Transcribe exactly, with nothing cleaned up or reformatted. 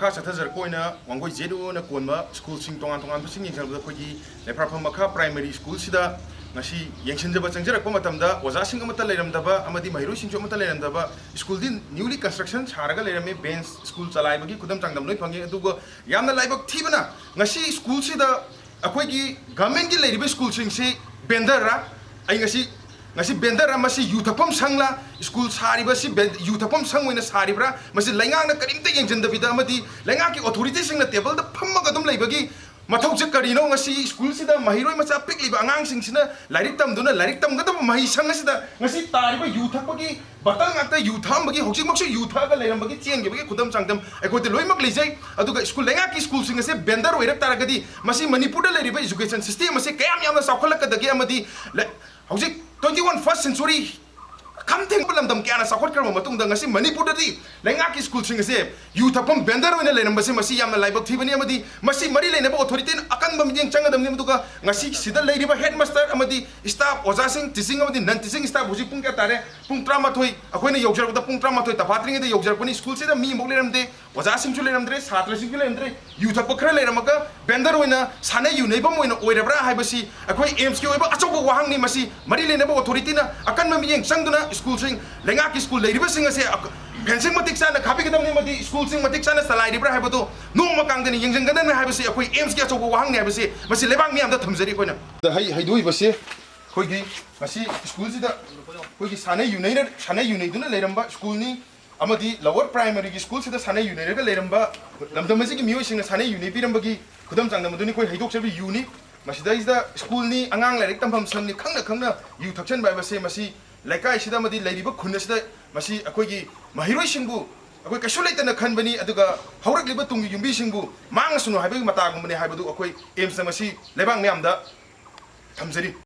ꯃꯈꯥ ꯆꯠꯊꯖꯔꯛꯄ ꯑꯣꯏꯅ ꯋꯥꯡꯒꯣꯏ ꯖꯦꯠ ꯑꯣꯅ ꯀꯣꯟꯕ ꯁ꯭ꯀꯨꯜꯁꯤꯡ ꯇꯣꯉꯥꯟ ꯇꯣꯉꯥꯟꯕꯁꯤꯡ ꯌꯦꯡꯁꯤꯟꯕꯗ ꯑꯩꯈꯣꯏꯒꯤ ꯂꯩꯐ꯭ꯔꯥꯐꯝ ꯃꯈꯥ ꯄ꯭ꯔꯥꯏꯃꯔꯤ ꯁ꯭ꯀꯨꯜꯁꯤꯗ ꯉꯁꯤ ꯌꯦꯡꯁꯤꯟꯖꯕ ꯆꯪꯖꯔꯛꯄ ꯃꯇꯝꯗ ꯑꯣꯖꯥꯁꯤꯡ ꯑꯃꯠꯇ ꯂꯩꯔꯝꯗꯕ ꯑꯃꯗꯤ ꯃꯍꯩꯔꯣꯏꯁꯤꯡꯁꯨ ꯑꯃꯠꯇ ꯂꯩꯔꯝꯗꯕ, ꯁ꯭ꯀꯨꯜꯗꯤ newly construction ꯁꯥꯔꯒ ꯂꯩꯔꯝꯃꯤ, ꯕꯦꯟꯁ ꯁ꯭ꯀꯨꯜ ꯆꯂꯥꯏꯕꯒꯤ ꯈꯨꯗꯝ ꯆꯥꯡꯗꯝ ꯂꯣꯏ ꯐꯪꯉꯤ꯫ ꯑꯗꯨꯒ ꯌꯥꯝꯅ ꯂꯥꯏꯕꯛ ꯊꯤꯕꯅ ꯉꯁꯤ ꯁ꯭ꯀꯨꯜꯁꯤꯗ ꯑꯩꯈꯣꯏꯒꯤ ꯒꯚꯔꯟꯃꯦꯟꯠꯀꯤ ꯂꯩꯔꯤꯕ ꯁ꯭ꯀꯨꯜꯁꯤꯡꯁꯤ ꯕꯦꯟꯗꯔꯔꯥ? ꯑꯩ ꯉꯁꯤ ꯉꯁꯤ ꯕꯦꯟꯗꯔ ꯑꯃꯁꯤ ꯌꯨ ꯊꯛꯐꯝ ꯁꯪꯂꯥ? ꯁ꯭ꯀꯨꯜ ꯁꯥꯔꯤꯕꯁꯤ ꯕꯦꯟ-, ꯌꯨ ꯊꯛꯐꯝ ꯁꯪ ꯑꯣꯏꯅ ꯁꯥꯔꯤꯕ꯭ꯔꯥ? ꯃꯁꯤ ꯂꯩꯉꯥꯛꯅ ꯀꯔꯤꯝꯇ ꯌꯦꯡꯁꯤꯟꯗꯕꯤꯗ ꯑꯃꯗꯤ ꯂꯩꯉꯥꯛꯀꯤ ꯑꯣꯊꯣꯔꯤꯇꯤꯁꯤꯡꯅ ꯇꯦꯕꯜꯗ ꯐꯝꯃꯒ ꯑꯗꯨꯝ ꯂꯩꯕꯒꯤ ꯃꯊꯧꯁꯦ ꯀꯔꯤꯅꯣ? ꯉꯁꯤ ꯁ꯭ꯀꯨꯜꯁꯤꯗ ꯃꯍꯩꯔꯣꯏ ꯃꯆꯥ ꯄꯤꯛꯂꯤꯕ ꯑꯉꯥꯡꯁꯤꯡꯁꯤꯅ ꯂꯥꯏꯔꯤꯛ ꯇꯝꯗꯨꯅ ꯂꯥꯏꯔꯤꯛ ꯇꯝꯒꯗꯕ ꯃꯍꯩ ꯁꯪ ꯑꯁꯤꯗ ꯉꯁꯤ ꯇꯥꯔꯤꯕ ꯌꯨ ꯊꯛꯄꯒꯤ ꯕꯇꯜ ꯉꯥꯛꯇ ꯌꯨ ꯊꯛꯑꯝꯕꯒꯤ, ꯍꯧꯖꯤꯛꯃꯛꯁꯨ ꯌꯨ ꯊꯛꯑꯒ ꯂꯩꯔꯝꯕꯒꯤ ꯆꯦꯟꯈꯤꯕꯒꯤ ꯈꯨꯗꯝ ꯆꯥꯡꯗꯝ ꯑꯩꯈꯣꯏꯗ ꯂꯣꯏꯅꯃꯛ ꯂꯩꯖꯩ꯫ ꯑꯗꯨꯒ ꯁ꯭ꯀꯨꯜ, ꯂꯩꯉꯥꯛꯀꯤ ꯁ꯭ꯀꯨꯜꯁꯤꯡ ꯑꯁꯦ ꯕꯦꯟꯗꯔ ꯑꯣꯏꯔꯛ ꯇꯥꯔꯒꯗꯤ ꯃꯁꯤ ꯃꯅꯤꯄꯨꯔꯗ ꯂꯩꯔꯤꯕ education system ꯑꯁꯦ ꯀꯌꯥꯝ ꯌꯥꯝꯅ ꯆꯥꯎꯈꯠꯂꯛꯀꯗꯒꯦ ꯑꯃꯗꯤ ꯂꯩ-, ꯍꯧꯖꯤꯛ twenty one first century ꯈꯝ ꯊꯦꯡꯕ ꯂꯝꯗꯝ ꯀꯌꯥꯅ ꯆꯥꯎꯈꯠꯈ꯭ꯔꯕ ꯃꯇꯨꯡꯗ ꯉꯁꯤ ꯃꯅꯤꯄꯨꯔꯗꯗꯤ ꯂꯩꯉꯥꯛꯀꯤ ꯁ꯭ꯀꯨꯜꯁꯤꯡ ꯑꯁꯦ ꯌꯨ ꯊꯛꯐꯝ ꯕꯦꯟꯗꯔ ꯑꯣꯏꯅ ꯂꯩꯔꯝꯕꯁꯦ ꯃꯁꯤ ꯌꯥꯝꯅ ꯂꯥꯏꯕꯛ ꯊꯤꯕꯅꯤ ꯑꯃꯗꯤ ꯃꯁꯤ ꯃꯔꯤ ꯂꯩꯅꯕ ꯑꯣꯊꯣꯔꯤꯇꯤꯅ ꯑꯀꯟꯕ ꯃꯤꯠꯌꯦꯡ ꯆꯪꯒꯗꯕꯅꯤ꯫ ꯑꯗꯨꯒ ꯉꯁꯤ ꯁꯤꯗ ꯂꯩꯔꯤꯕ ꯍꯦꯗꯃꯥꯁꯇꯔ ꯑꯃꯗꯤ ꯁ꯭ꯇꯥꯐ, ꯑꯣꯖꯥꯁꯤꯡ, ꯇꯤꯆꯤꯡ ꯑꯃꯗꯤ ꯅꯟ ꯇꯤꯆꯤꯡ ꯁ꯭ꯇꯥꯐ ꯍꯧꯖꯤꯛ ꯄꯨꯡ ꯀꯌꯥ ꯇꯥꯔꯦ? ꯄꯨꯡ ꯇꯔꯥꯃꯥꯊꯣꯏ, ꯑꯩꯈꯣꯏꯅ ꯌꯧꯖꯔꯛꯄꯗ ꯄꯨꯡ ꯇꯔꯥꯃꯥꯊꯣꯏ ꯇꯐꯥꯠꯇ꯭ꯔꯤꯉꯩꯗ ꯌꯧꯖꯔꯛꯄꯅꯤ꯫ ꯁ꯭ꯀꯨꯜꯁꯤꯗ ꯃꯤ ꯑꯃꯨꯛ ꯂꯩꯔꯝꯗꯦ, ꯑꯣꯖꯥꯁꯤꯡꯁꯨ ꯂꯩꯔꯝꯗ꯭ꯔꯦ, ꯁꯥꯇ꯭ꯔꯁꯤꯡꯁꯨ ꯂꯩꯔꯝꯗ꯭ꯔꯦ꯫ ꯌꯨ ꯊꯛꯄ ꯈꯔ ꯂꯩꯔꯝꯃꯒ ꯕꯦꯟꯗꯔ ꯑꯣꯏꯅ ꯁꯥꯟꯅ ꯌꯨꯅꯩꯐꯝ ꯑꯣꯏꯅ ꯑꯣꯏꯔꯕ꯭ꯔꯥ ꯍꯥꯏꯕꯁꯤ ꯑꯩꯈꯣꯏ ꯑꯦꯝꯁꯀꯤ ꯑꯣꯏꯕ ꯑꯆꯧꯕ ꯋꯥꯍꯪꯅꯤ꯫ ꯃꯁꯤ ꯃꯔꯤ ꯂꯩꯅꯕ ꯑꯣꯊꯣꯔꯤꯇꯤꯅ ꯑꯀꯟꯕ ꯃꯤꯠꯌꯦꯡ ꯆꯪꯗꯨꯅ ꯁ꯭ꯀꯨꯜꯁꯤꯡ, ꯂꯩꯉꯥꯛꯀꯤ ꯁ꯭ꯀꯨꯜ ꯂꯩꯔꯤꯕꯁꯤꯡ ꯑꯁꯦ ꯐꯦꯟꯁꯤꯡ ꯃꯇꯤꯛ ꯆꯥꯅ ꯈꯥꯕꯤꯒꯗꯕꯅꯤ ꯑꯃꯗꯤ ꯁ꯭ꯀꯨꯜꯁꯤꯡ ꯃꯇꯤꯛ ꯆꯥꯅ ꯆꯂꯥꯏꯔꯤꯕ꯭ꯔꯥ ꯍꯥꯏꯕꯗꯨ ꯅꯣꯡꯃ ꯀꯥꯡꯗꯅ ꯌꯦꯡꯁꯤꯟꯒꯗꯕꯅꯤ ꯍꯥꯏꯕꯁꯤ ꯑꯩꯈꯣꯏ ꯑꯦꯝꯁꯀꯤ ꯑꯆꯧꯕ ꯋꯥꯍꯪꯅꯤ ꯍꯥꯏꯕꯁꯤ ꯃꯁꯤ ꯂꯩꯕꯥꯛ ꯃꯤꯌꯥꯝꯗ ꯊꯝꯖꯔꯤ꯫ ꯑꯩꯈꯣꯏꯅ ꯍꯩ-, ꯍꯩꯗꯣꯛꯏꯕꯁꯤ ꯑꯩꯈꯣꯏꯒꯤ ꯉꯁꯤ ꯁ꯭ꯀꯨꯜꯁꯤꯗ ꯑꯩꯈꯣꯏꯒꯤ ꯁꯥꯟꯅ ꯌꯨꯅꯩꯔ-, ꯁꯥꯟꯅ ꯌꯨꯅꯩꯗꯨꯅ ꯂꯩꯔꯝꯕ ꯁ꯭ꯀꯨꯜꯅꯤ꯫ ꯑꯃꯗꯤ ꯂꯋꯔ ꯄ꯭ꯔꯥꯏꯃꯔꯤꯒꯤ ꯁ꯭ꯀꯨꯜꯁꯤꯗ ꯁꯥꯟꯅ ꯌꯨꯅꯩꯔꯒ ꯂꯩꯔꯝꯕ ꯂꯝꯗꯝ ꯑꯁꯤꯒꯤ ꯃꯤꯑꯣꯏꯁꯤꯡꯅ ꯁꯥꯟꯅ ꯌꯨꯅꯩꯕꯤꯔꯝꯕꯒꯤ ꯈꯨꯗꯝ ꯆꯥꯡꯗꯝ ꯑꯗꯨꯅꯤ ꯑꯩꯈꯣꯏ ꯍꯩꯗꯣꯛꯆꯔꯤꯕ ꯌꯨꯅꯤ꯫ ꯃꯁꯤꯗꯩꯁꯤꯗ ꯁ꯭ꯀꯨꯜꯅꯤ, ꯑꯉꯥꯡ ꯂꯥꯏꯔꯤꯛ ꯇꯝꯐꯝ ꯁꯪꯅꯤ, ꯈꯪꯅ ꯈꯪꯅ ꯌꯨ ꯊꯛꯆꯟꯕ ꯍꯥꯏꯕꯁꯦ ꯃꯁꯤ ꯂꯩꯀꯥꯏꯁꯤꯗ ꯑꯃꯗꯤ ꯂꯩꯔꯤꯕ ꯈꯨꯟ ꯑꯁꯤꯗ ꯃꯁꯤ ꯑꯩꯈꯣꯏꯒꯤ ꯃꯍꯩꯔꯣꯏꯁꯤꯡꯕꯨ ꯑꯩꯈꯣꯏ ꯀꯩꯁꯨ ꯂꯩꯇꯅ ꯈꯟꯕꯅꯤ꯫ ꯑꯗꯨꯒ ꯍꯧꯔꯛꯂꯤꯕ ꯇꯨꯡꯒꯤ ꯌꯨꯝꯕꯤꯁꯤꯡꯕꯨ ꯃꯥꯡꯉꯁꯅꯨ ꯍꯥꯏꯕꯒꯤ ꯃꯇꯥꯒꯨꯝꯕꯅꯤ ꯍꯥꯏꯕꯗꯨ ꯑꯩꯈꯣꯏ ꯑꯦꯝꯁꯅ ꯃꯁꯤ ꯂꯩꯕꯥꯛ ꯃꯤꯌꯥꯝꯗ ꯊꯝꯖꯔꯤ꯫